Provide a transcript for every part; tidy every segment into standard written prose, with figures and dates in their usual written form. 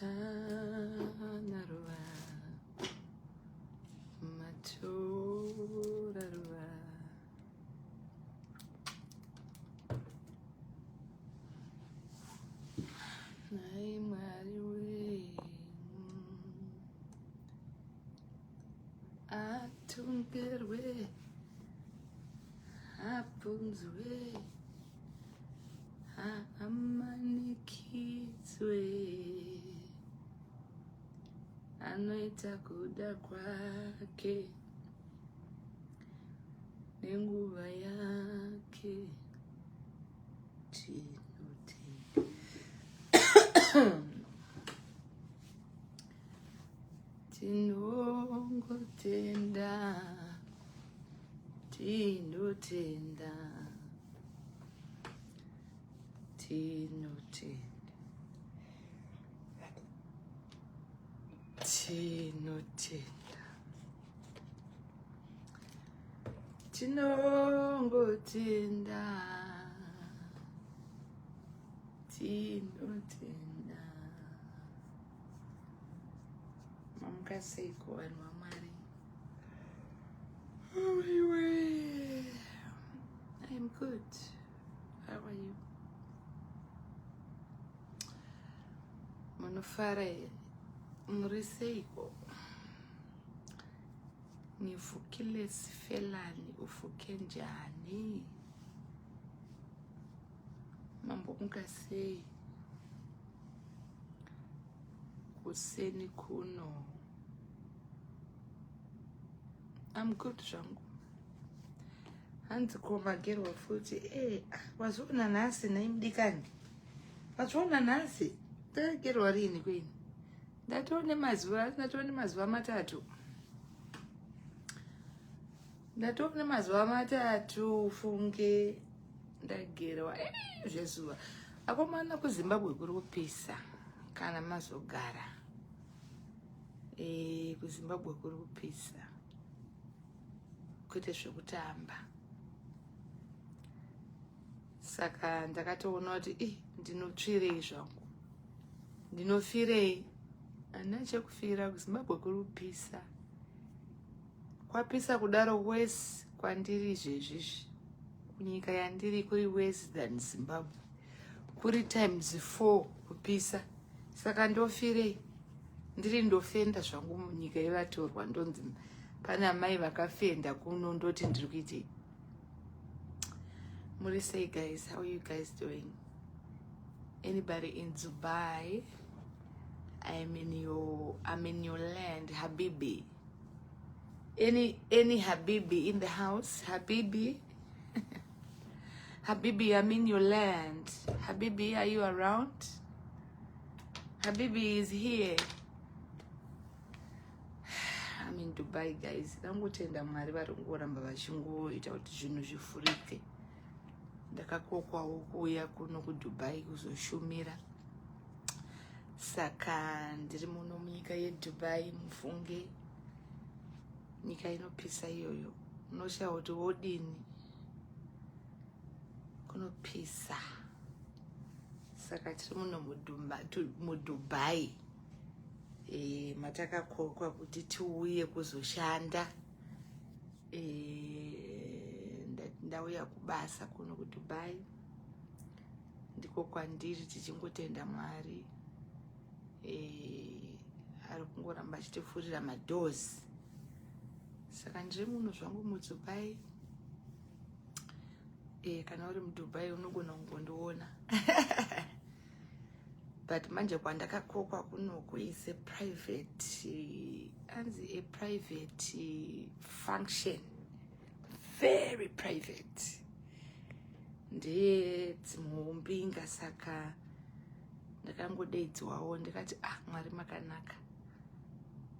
Matana ruva, matora ruva. Nhai Mwari we, atongerwe, abvunzwe, haamanikidzwe, anoita kuda kwake nenguva yake. Tinotenda, tinongotenda, tinotenda, tinotenda, tinotenda, tinongotenda, tinotenda. Mamuka seiko, vanhu vaMwari? I'm good, how are you? Munofara here? Muri seiko? Ngivukile sifelani, uvuke njani? Mambomuka sei kuseni kuno? I'm good zvangu. Hanzi ko magerwa futi? E, wazoona nhasi nhai mudikani? Wazoona nhasi? Tagerwa rini kwini? Ndatone mazuva, ndatone mazuva 3, ndatone mazuva 3 funge ndagerwa. Eh, zvezuva akomana, kuZimbabwe kuri kupisa. Kana mazogara kuZimbabwe kuri kupisa kwete zvekutamba. Saka ndakatoona kuti i ndinotsvirei zvangu, ndinofirei? Handina chekufira. KuZimbabwe kuri kupisa, kwapisa kudaro. Wese kwandiri izvezvizvi, kunyika yandiri, kuri worse than Zimbabwe, kuri times 4 kupisa. Saka ndofirei? Ndiri ndofenda zvangu munyika yevatorwa, ndonzi pana mai vakafenda kuno, ndoti ndiri kuitei? Muri sei guys? How are you guys doing? Anybody in Dubai? I'm in your land, habibi. Any habibi in the house? Habibi, habibi, I'm in your land. Habibi, are you around? Habibi is here. I'm in Dubai guys. Ndangotenda Mwari vari kungoramba vachingoita kuti zvinhu zvifurike. Ndakakokwawo kuuya kuno kuDubai kuzoshumira, saka ndiri muno munyika yeDubai. Mufunge, nyika inopisa iyoyo, unoshaya kuti wodini, kunopisa. Saka tiri muno muDubai, matakakokwa kuti tiuye kuzoshanda. Ndauya kubasa kuno kuDubai, ndiko kwandiri, tichingotenda Mwari. Ari kungoramba achitifurira madoors. Saka ndiri muno zvangu muDubai. Kana uri muDubai unogona kungondiona, but manje kwandakakokwa kunoku is a private, anzi a private function, very private, ndeyedzimhombinga. Saka ndakangodeidzwawo, ndikati, "Ah, Mwari makanaka."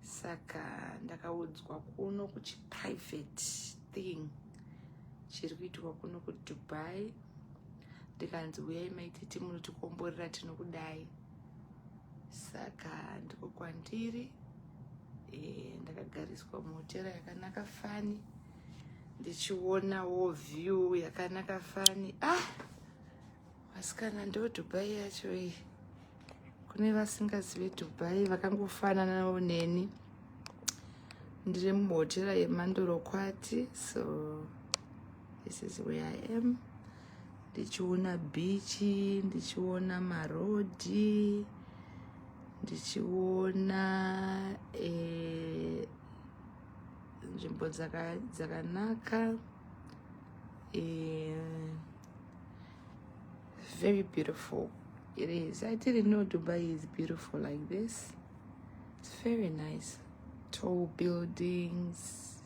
Saka ndakaudzwa kuno kuchiprivate thing chiri kuitwa kuno kuDubai, ndikanzi, "Uyai maititi, munotikomborera, tinokudai." Saka ndiko kwandiri. Ndakagariswa muhotera yakanaka fani, ndichionawo view yakanaka fani. Ah, vasikana, ndo Dubai yacho iyi. Kune vasingazive Dubai vakangofananawo neni, ndiri muhotera yemandorokwati. So this is where I am, ndichiona beach, ndichiona marodhi, ndichiona nzvimbo dzakanaka. Very beautiful it is. I didn't know Dubai is beautiful like this. It's very nice, tall buildings,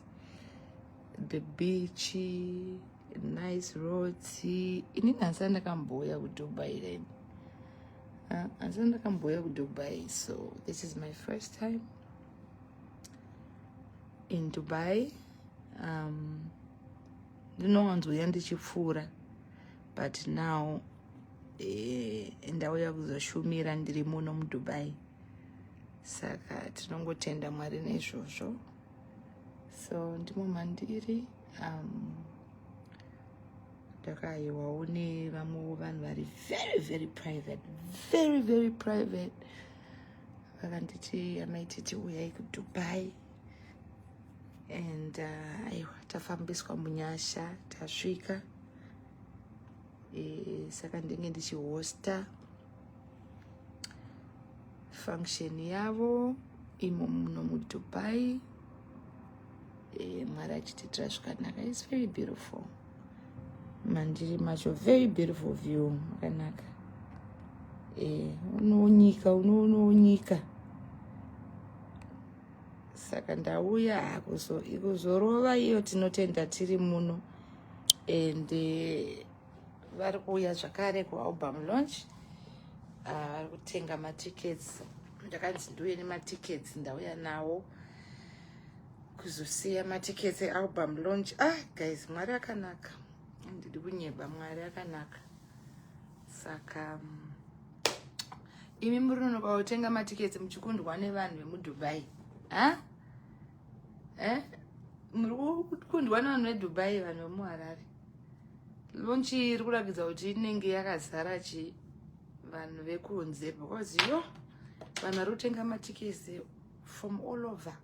the beach, nice roads. Inini handisati ndakambouya kuDubai then, handisati ndakambouya kuDubai, so this is my first time in Dubai. Ndinowanzouya ndichipfuura, but now ndauya kuzoshumira ndiri muno muDubai, saka tinongotenda Mwari neizvozvo. So ndimo mandiri. Ndakayiwawo nevamwewo vanhu vari very very private, very very private. Vakanditi, "Amaititi, uyai kuDubai." And aiwa, tafambiswa munyasha, tasvika. Saka ndinge ndichihosta function yavo imo muno muDubai. Mwari achitiitira zvakanaka. It's very beautiful mandiri macho, very beautiful view, makanaka. Unoonyika, unoonawo nyika. Saka ndauya kuzorova iyo. Tinotenda tiri muno and vari kuuya zvakare kualbum launch. Vari kutenga matickets. Ndakanzi ndiuye nematickets, ndauya nawo kuzosiya matickets ealbum launch. Ah guys, Mwari akanaka, ndidi kunyeba, Mwari akanaka. Saka imi muri nonoka kutenga matickets muchikundwa nevanhu vemuDubai, ha? Eh, muri kukundwa nevanhu veDubai, vanhu vemuHarare. Launch iri kurakidza kuti inenge yakazara chi vanhu vekunze, because yo, vanhu vari kutenga matickets from all over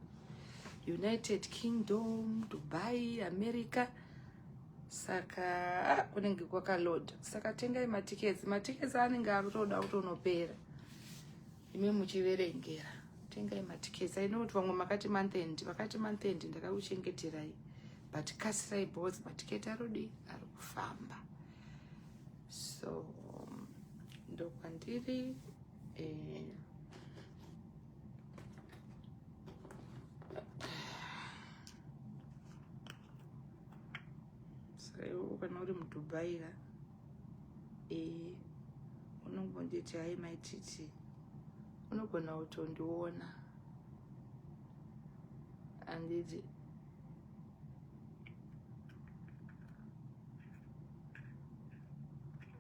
United Kingdom, Dubai, America. Saka ah, kunenge kwakaloda. Saka tengai matickets. Matickets anenge akutoda kutonopera imi muchiverengera. Tengai matickets. I know kuti vamwe makati month end, vakati month end ndakakuchengeterai, but kasirai because matiketi arodi ari kufamba. So ndokwandiri. Saka iwo kana uri muDubai ka, unongonditi, "Hai Maititi," unogona kutondiona, handiti?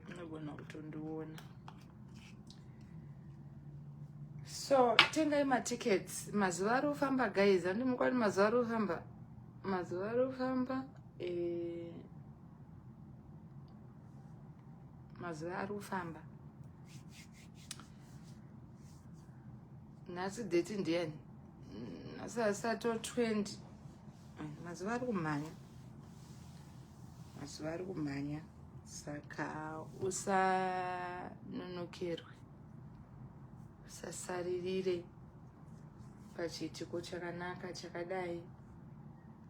Unogona kutondiona. So tengai matickets. Mazuva ari kufamba guys, handimukwani, mazuva ari kufamba, mazuva ari kufamba. Mazuva ari kufamba. Nhasi date ndiani? Nhasi asato 20. Mazuva ari kumhanya, mazuva ari kumhanya. Saka usanonokerwe, usasaririre pachiitiko chakanaka chakadai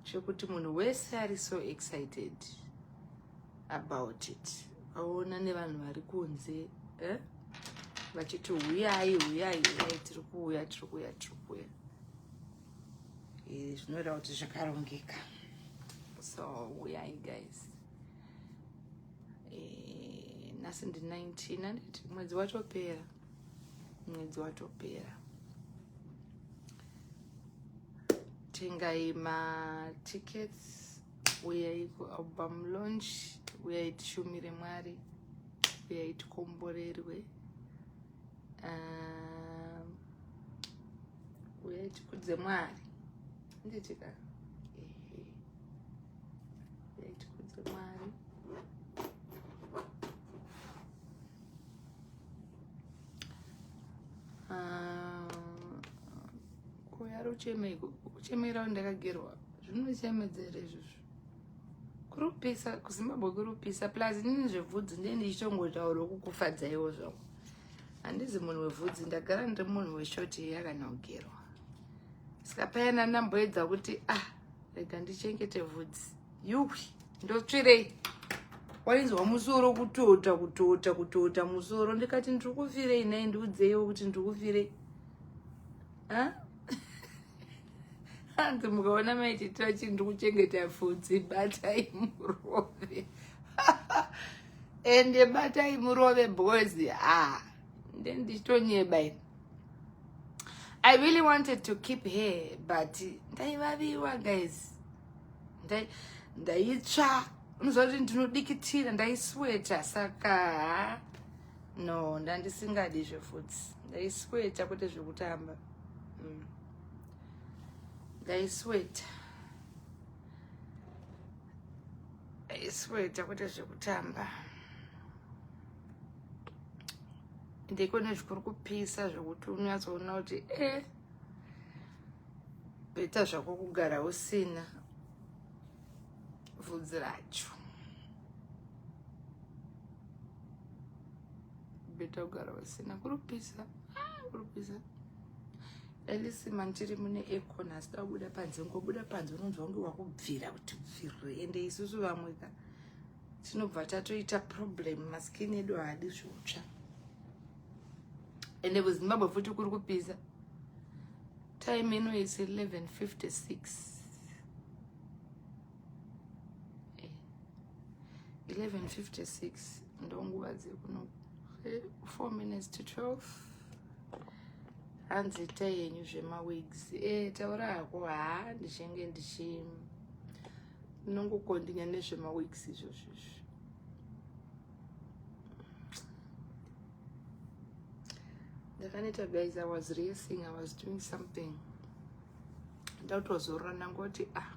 chekuti munhu wese ari so excited about it. Aona nevanhu vari kunze, eh? Vachiti, "Huyai, huyai, huyai, tiri kuuya, tiri kuuya, tiri kuuya." Zvinoreva kuti zvakarongeka. So uyai guys. Nhasi ndi 19, anditi? Mwedzi watopera, mwedzi watopera. Tengai matickets, uyai kualbum launch, uyai tishumire Mwari, uyai tikomborerwe, uyai tikudze Mwari, nditika. Ehe, uyai tikudze Mwari. Ndochemei kuchemera ndakagerwa zvinochemedza here izvozvo? Kuri kupisa kuZimbabwe kuri kupisa plus inini zvebvudzi ndiye ndichitongotaura kukufadzaiwo zvangu. Handizi munhu wevhudzi ndagara ndiri munhu weshoti iya kana kugerwa. Saka payana ndamboedza kuti ah rega ndichengete vhudzi. Yuhwi ndotsvirei. Wainzwa musoro kutota kutota kutota musoro ndikati ndiri kufirei nhai ndiudzeiwo kuti ndiri kufirei. Hanzi mukaona maititira chinhu ndiri kuchengeta vhudzi batai murove. Ende batai murove boys ah ndendichitonyeba ini. I really wanted to keep hair but ndaivaviwa guys. Ndaitsva unoziva kuti ndinodikitira ndaisweta saka no ndandisingadi zvefudzi ndaisweta kwete zvekutamba ndaisweta ndaisweta kwete zvekutamba ndikone zvikuri kupisa zvekuti unyatsoona kuti e beta zvako kugara usina vhudzi racho beta kugara usina kuri kupisa kuri kupisa at least mandiri mune aircon asi dakubuda panze ngobuda panze unonzwa kunge wakubvira kuti bvirwe ende isusu vamwe ka tinobva tatoita problem maskin edu haadi zvotsva ende kuzimbabwe futi kuri kupisa time ino is 11:56 11:56 ndonguva dzekuno 4 minutes to 12 hanzi itai henyu zvemawigs e taura hako ha ndichinge ndichi ndinongokondinya nezvemawigs izvozvo izvi ndakaneta guys I was racing I was doing something ndakutozorora ndangoti ah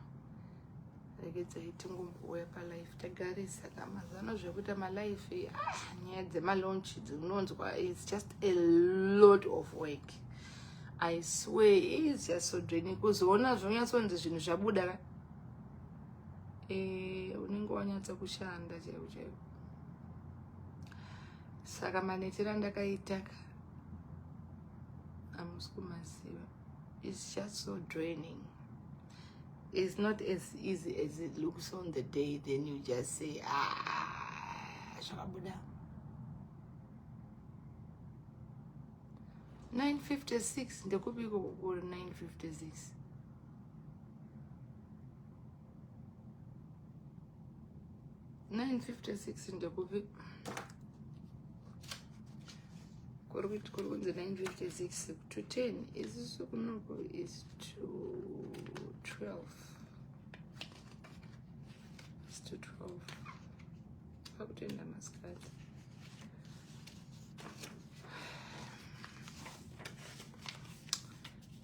regedzai tingombouya palife tagarisa ka mazano zvekuita malife ah, nyaya dzemalaunch dzinonzwa its just a lot of work I swear it's just so draining kuzoona zvonyatsonzi zvinhu zvabuda ka eh, unenge wanyatsa kushanda chaiko chaiko saka manetero andakaita ka hamusi kumaziva it's just so draining it's not as easy as it looks on the day then you just say ah zvakabuda 9:56 ndekupiko kukuri 9:56 9:56 ndekupi kuri kuti kuri kunzi 9:56 to 10 isusu kunoko is to 12 is to 12 pakutoenda masikati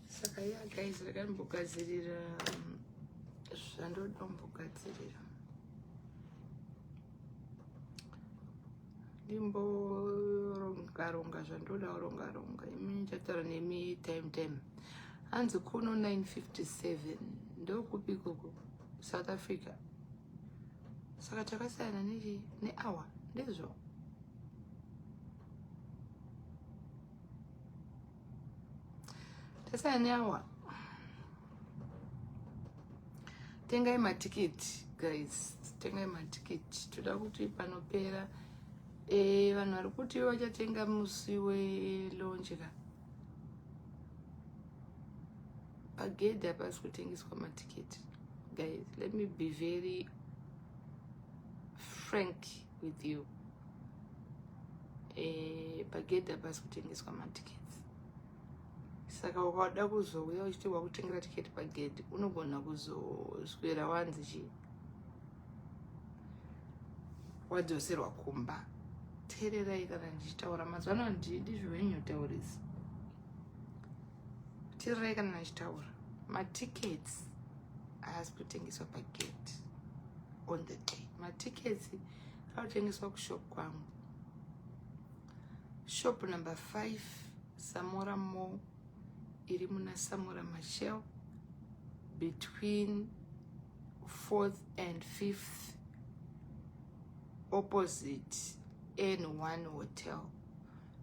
saka ya guys rakambogadzirira zvandoda kumbogadzirira ndimborongaronga zvandoda kurongaronga imi ndichataura nemi time time hanzi kuno 9:57 ndokupi ikoko South Africa saka takasiyana nechi nehour ndizvo tasiyana nehour tengai matiketi guys tengai matiketi toda kuti panopera e, vanhu vari kuti vachatenga musi welonje ka pagedhi hapasi kutengeswa matiketi guys let me be very frank with you e, pagedhi hapasi kutengeswa matiketi saka ukada kuzouya uchiti wakutengera tiketi pagedhi unogona kuzoswera wanzi chii wadzoserwa kumba teererai kana ndichitaura mazuva ano handidi zvewenyotaurisa teererai kana ndichitaura matickets haasi kutengeswa pagate on the day matickets akutengeswa kushop kwangu shop number 5 Samora Mall. iri muna Samora Machel between 4th and 5th opposite N1 Hotel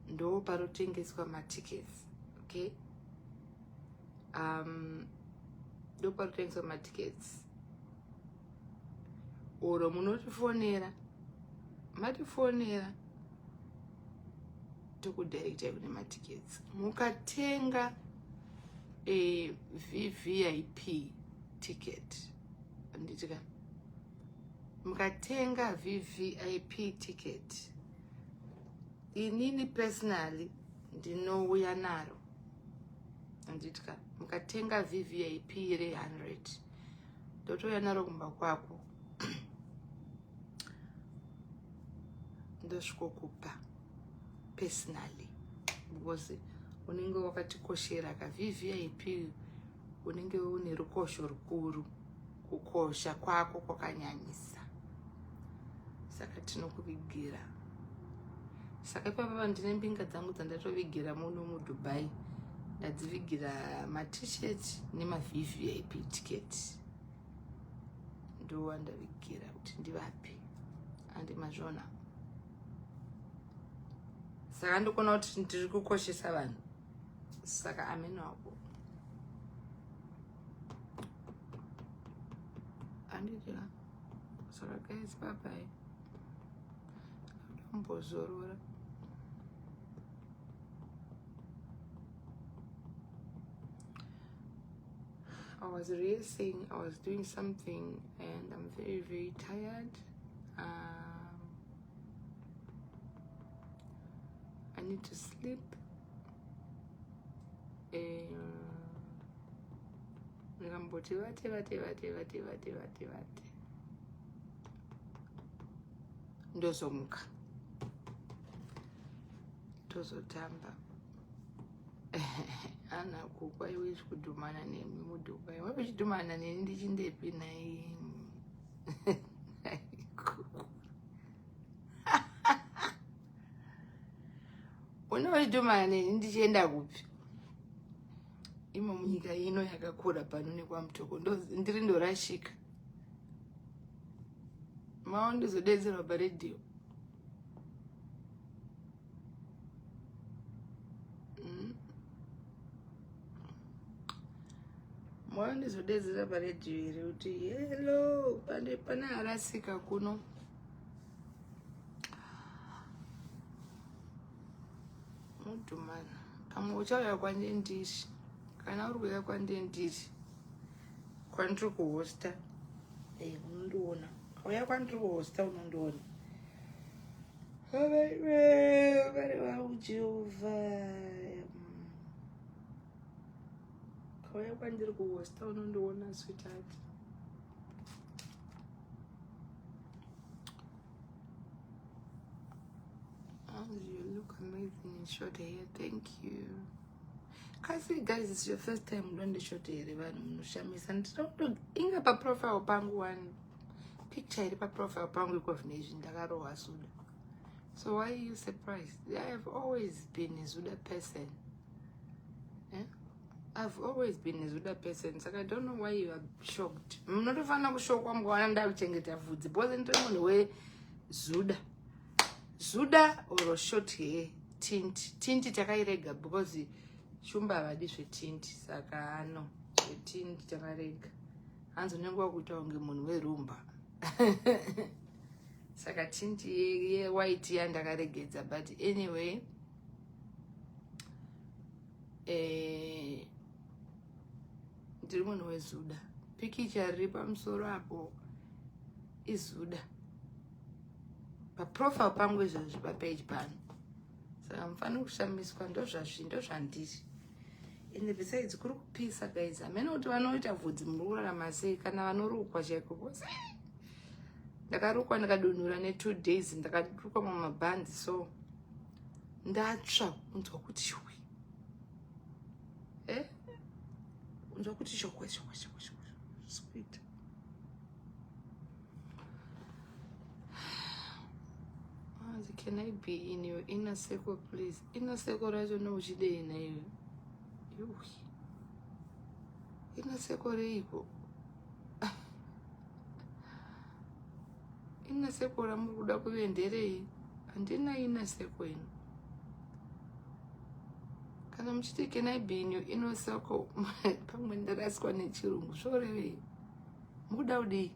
ndo panotengeswa matickets okay um ndo panotengeswa matickets oro munotifonera matifonera tokudirectai kune matickets mukatenga a vvip ticket anditika mukatenga vvip ticket inini personally ndinouya naro anditya mukatenga vvip re 100 ndotouya naro kumba kwako ndosvikokupa personally because unenge wakatikoshera ka vvip unenge une rukosho rukuru kukosha kwako kwakanyanyisa saka tinokuvigira saka ipapa ndine mbinga dzangu dzandatovigira muno mudubai ndadzivigira matshirt nemavvip ticket ndowandavigira kuti ndivape andi mazvona saka ndikuona kuti ndiri kukoshesa vanhu saka ameno ako andidya saka guys bye bye ndombozorora I was racing, I was doing something, and I'm very, very tired. Um, I need to sleep. Ndikamboti vate vate vate vate vate vate vate ndozomuka tozotamba ana kukwa iwe kudhumana nemi mudubai wave uchidhumana neni ndichindepi nai unoidhumana neni ndichienda kupi imo munyika ino yakakura pano nekwamutoko ndiri ndorashika mao ndizodedzerwa paredhiyo mm. Moyo ndizodedzera paredhiyo here kuti hello pane pane arasika kuno mudhumana pamwe uchauya kwandendiri kana uri kuuya kwandendiri kwandiri kuhosta e unondiona kauya kwandiri kuhosta unondiona vari vangu jehovha kauya kwandiri kuhosta unondiona sweetheart Oh, you look amazing in short hair. Thank you. Kasi guys, it's your first time don't short hair vanhu munoshamisa. Ndinoto inga pa profile pangu one picture iri pa profile pangu iko zvinezvi ndakarohwa suda. So why are you surprised? I have always been a Zuda person. Eh? I've always been a Zuda person. Saka I don't know why you are shocked. Munotofanira kushokwa mukaona ndakuchengeta vhudzi because ndiri munhu weZuda. Zuda or short hair tint. Tint takairega because shumba havadi zvetint saka ano zvetint takarega. Hanzi unenge wakuita kunge munhu werumba. Saka tint yewhite yandakaregedza but anyway eh, ndiri munhu wezuda pikicha riri pamusoro apo izuda paprofile pangu izvozvi papage pano saka mufanira kushamiswa ndozvazvi ndozvandiri ende besides kuri kupisa guys hamene kuti vanoita vhudzi muri kurarama sei kana vanorukwa chaiko bcause ndakarukwa ndikadonhura netwo days ndakarukwa mamabhanzi so ndatsva unzwa kuti shwi eh unzwa kuti shokwe shokwe shokwe shokwe sweet Can I be in your inner circle please? Inner circle racho nouchidei naiwe. Yuhi. Inaseko reiko? Inaseko ramuri kuda kuve nderei? Handina inaseko ini. Kana muchiti can I be in your inner circle? Pamwe ndaraswa nechirungu. Zvorevei? Mukuda kudii?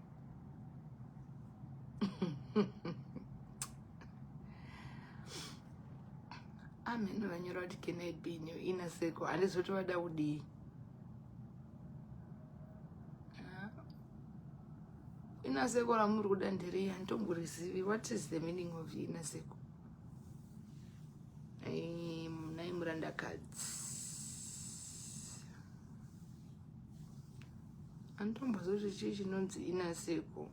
Amen vanyora kuti can I be in your inner circle? Handizoti vada kudii. Inner circle ramuri kuda nderei? Handitomborizivi. What is the meaning of inner circle? Nhai murandakadzi. Handitombozoti chii chinonzi inner circle.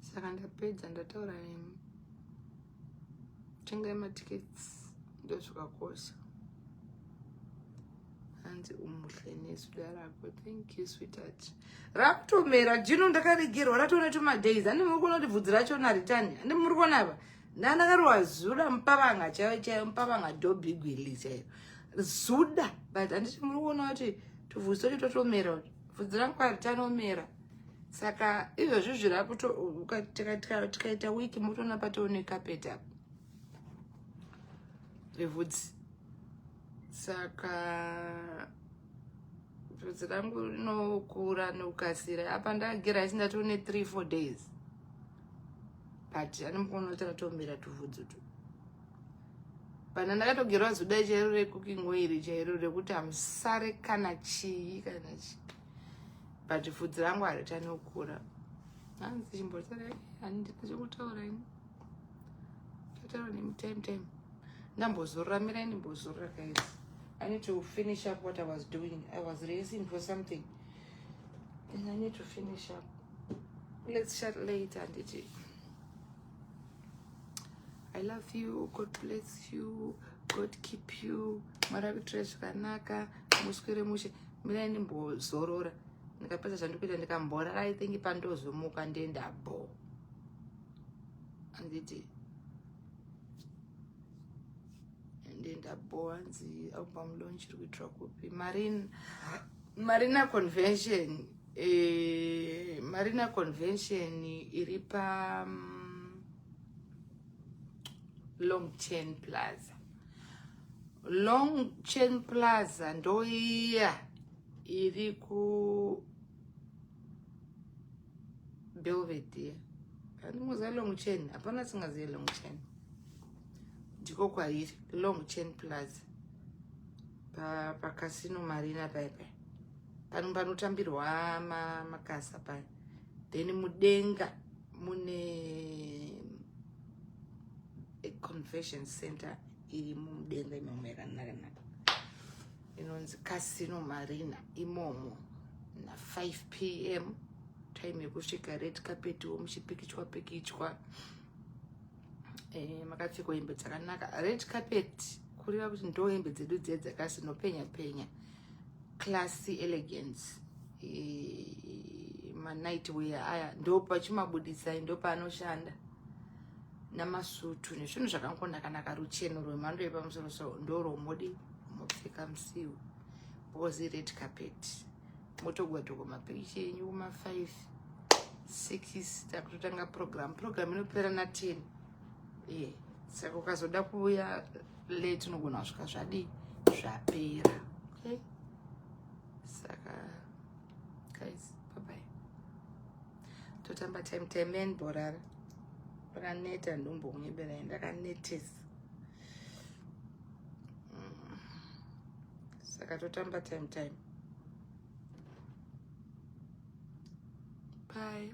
Saka ndapedza ndataura nemi. Tengai matickets ndozvakakosha. Hanzi umuhle nezuda rako. Thank you sweetheart. Rakutomera jino ndakaregerwa ratone tuma days. Ani muri kuona kuti bvudzi racho naritani. Ani muri kuona apa. Ndandakarowa zuda mupavanga chaiyo chaiyo mupavanga dobigwili chaiyo. Zuda but handiti muri kuona kuti tuvhudzi tocho totomera. Bvudzi rangu haritanomera. Saka izvozvi zvirakuto tikaita wiki mutoona patoone carpet apa. Revhudzi. Saka bvudzi rangu rinokura nekukasira. Apa ndagera asi ndatone 3-4 days. But anomukuona kuti ratomera tuvhudzi utu. Pana ndakatogerwa zuda chairo recooking oil chairo rekuti hamusare kana chii kana chii. But bvudzi rangu haritani kukura. Hanzi chimbotaura handina chekutaura ini. Tataura nemi time time. Ndambozorora mirai ndimbozorora guys. I need to finish up what I was doing. I was racing for something. And I need to finish up. Let's chat later, handiti. I love you. God bless you. God keep you. Mwari akuitire zvakanaka. Muswere mushe. Mirai ndimbozorora. Ndikapedza zvandikuita ndikamborara I think pandozomuka ndienda bo. Handiti. Ndienda bo hanzi album launch iri kuitirwa kupi? Marina Convention. Marina Convention iri pa Long Chain Plaza. Long Chain Plaza ndoiya iri ku Belvedere. Handimoziva Long Chain, hapana singazive Long Chain. Ndiko kwairi Long Chain Plaza. Pa Casino Marina paipai. Pano panotambirwa makasa paya. Then mudenga mune a convention center iri mudenga imomo yakanaka-naka inonzi Casino Marina imomo na 5 p.m. time yekusvika red carpet wo muchipikichwa pikichwa makapfekwa hembe dzakanaka. Red carpet kureva kuti ndo hembe dzedu dziye dzakasinopenya penya, classy elegance, manight wear aya ndo pachimabudisai ndo paanoshanda namasutu nezvinhu zvakangonaka-naka. Rucheno rwemhando yepamusoro so ndo rwomodi mopfeka musiwo because red carpet motogwadhoko mapikicha enyu kuma 5 6 takutotanga program. Program inopera na 10 iye, saka ukazoda kuuya late unogona kusvika zvadii zvapera. Okay, saka guys, bye bye. Totamba time time man borara rakaneta ndombokunyeberai ndakanetesa. Saka totamba time time. Bye.